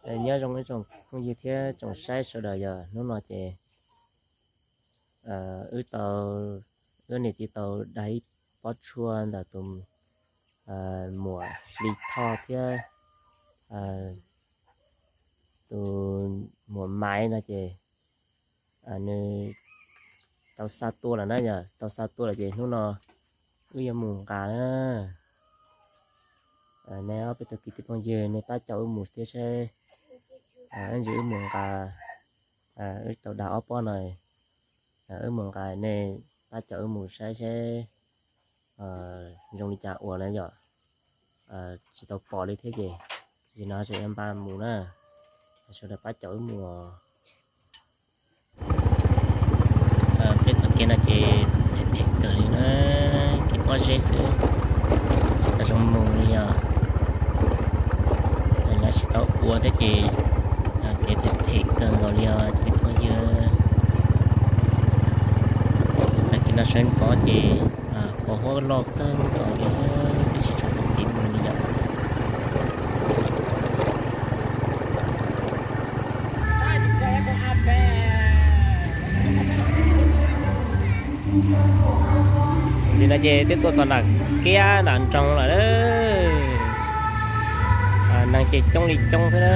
Nyob zoo ib tsoom phooj ywg thiab tsoom saib sawv daws, yog hnub no ces wb tau, wb niam txiv tau dag ib pob tshuaj ntawm tus muam Hli Thoj thiab tus muam Maiv no ces nws tau xa tua lawm na, yog tau xa tua lawm ces hnub no wb yuav mus nqa na. Nej ob peb tug kwv tij phooj ywg, nej pab caum wb mus thiab seb, ib ntsis wb mus nqa, wb tau dag ob pob no, wb mus nqa, nej pab caum wb mus saib seb zoo li cas ua na yom. Tsis tau pom li thiab ces, yog no tseem yuav npaj mus na, sawv daws pab caum wb mus. Peb txoj kev no ces phem phem kawg li na, kev pob zeb xwb, tsis tau zoo mus li yom. Lawv tsis tau ua thiab ces kev phem phem kawg nkaus li os cov phooj ywg. Tag kis no sawv ntxov ces pos huab loj kawg nkaus li, twb tsis tshua pom kev mus li yom. Tam sim no ces twb tuaj txog nram kiab nram nroog lawm. Neeg ces coob li coob xwb na.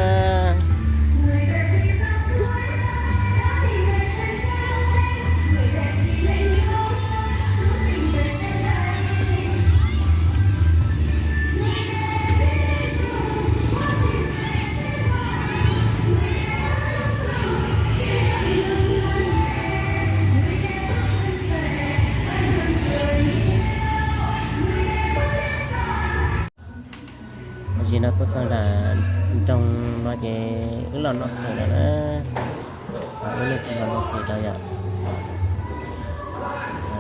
Tam sim no tuaj txog nram nroog no ces wb los noj qhwv lawm na. Wb niam txiv los noj qhwv tau yom.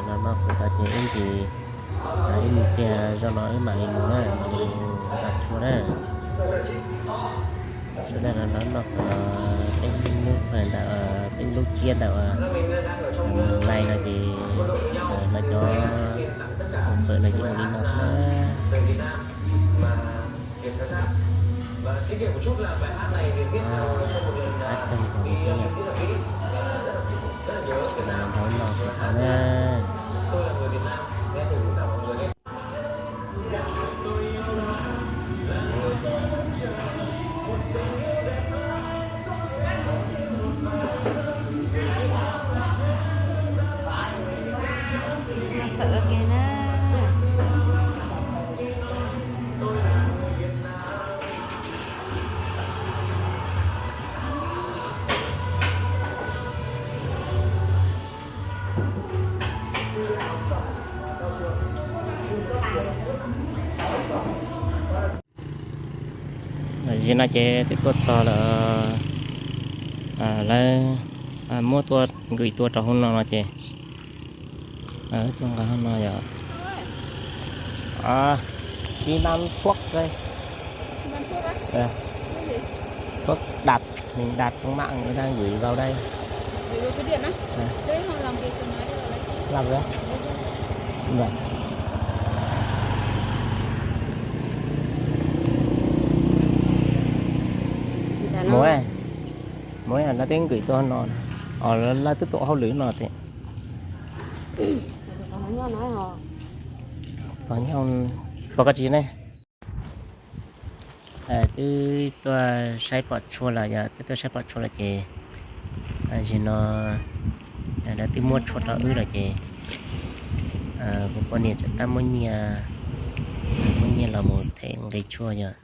Los noj qhwv tau ces ib ntsis ib mus tiag zog no wb mam li mus na, mam li mus nqa tshuaj na. Sawv daws los noj qhwv los peb lub, peb lub kiab ntawm Moos Lais no ces lawv cov ua qhwv no ces ua li no xwb na. Txav qab kawg nkaus li thiab yom. Sawv daws los nrog noj qhwv tau na. Tam sim no ces twb tuaj txog lawm, lawv muab tuaj nqis tuaj rau hauv no no ces tuaj nqa hauv no yom. Kỹ năng thuốc đây. Thuốc đặt, mình đặt trong mạng người ta gửi vào đây. Gửi vào cái điện á? Thế họ làm việc từ máy vào đấy. Làm được. Vâng. Muab, muab lawv twb nqis tuaj no, lawv twb tuaj hauj lwm no tias. Pog koj tsis ne? Twb tuaj saib pom tshuaj lawm yom, twb tuaj saib pom tshuaj lawm ces, tam sim no lawv twb muab tshuaj rau wb lawm ces kuv poj niam tseem tab muab nyiaj, muab nyiaj los mus them nqi tshuaj yom.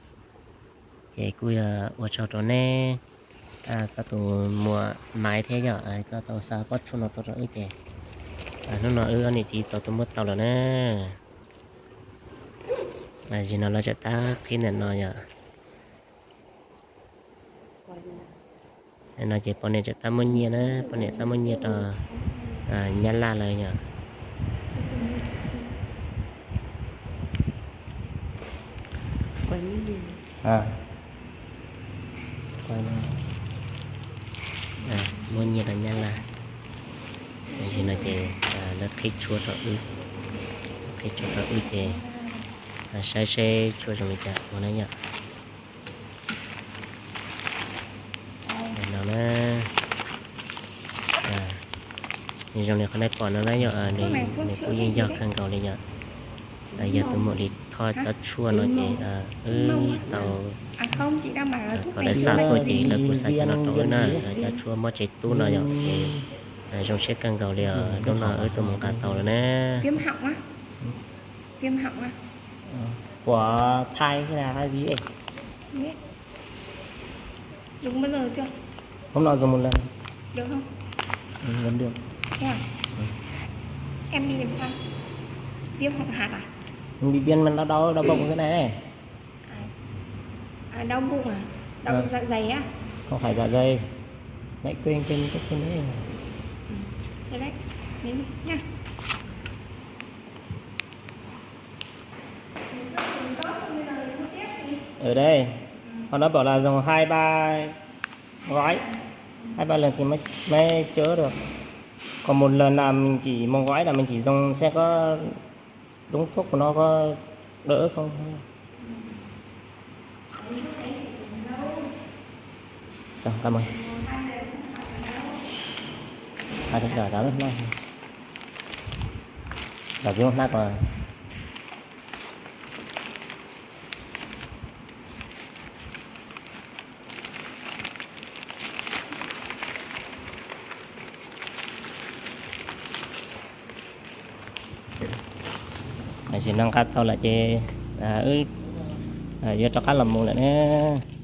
Ces kuj yog ua tsaug rau neb, koj tus muam Maiv thiab yom, koj tau xa pob tshuaj no tuaj rau wb ces hnub no wb ob niam txiv tau tuaj muab tau lawm na. Tam sim no lawv tseem tab qhib ntawm no yom. No ces poj niam tseem tab muab nyiaj na, poj niam tab muab nyiaj rau Nyab Laj lawm yom. Muab nyiaj rau Nyab Laj. Tam sim no ces lawv qhib tshuaj rau wb, qhib tshuaj rau wb ces saib seb tshuaj zoo li cas ua na yom. Nws zoo li qhov nej pom no na yog, nws kuj yeej yog kawg nkaus li yom. Yog tus muam li Thoj cov tshuaj no ces wb tau kom lawv xa tuaj ces lawv kuj xa cov no rau wb na, cov tshuaj mob tsev tub no yom ces zoo siab kawg nkaus li os, hnub no wb tuaj mus nqa tau lawm na. Của Thái hay là Thái gì ấy? Đúng bao giờ chưa? Hôm nọ dùng một lần. Được không? Ừ, vẫn được. Thế à? Ừ. Em bị làm sao? Viêm họng hạt à? Bị viêm mà nó đau, đau bụng thế này này. À, à, đau bụng à? Đau dạ dày á? Không phải dạ dày. Lại quên, quên, quên, quên đấy. Ừ. Thế đấy. Đến đi nha. Ở đây, họ đã bảo là dùng hai ba gói, hai ba lần thì mới, mới chữa được. Còn một lần là mình chỉ, một gói là mình chỉ dùng xem có đúng thuốc của nó có đỡ không. Rồi, cảm ơn. Hai cái giỏ đó nó, giỏ kia nó có. Tam sim no nqa tau lawm ces wb yuav rov qab los mus lawm na.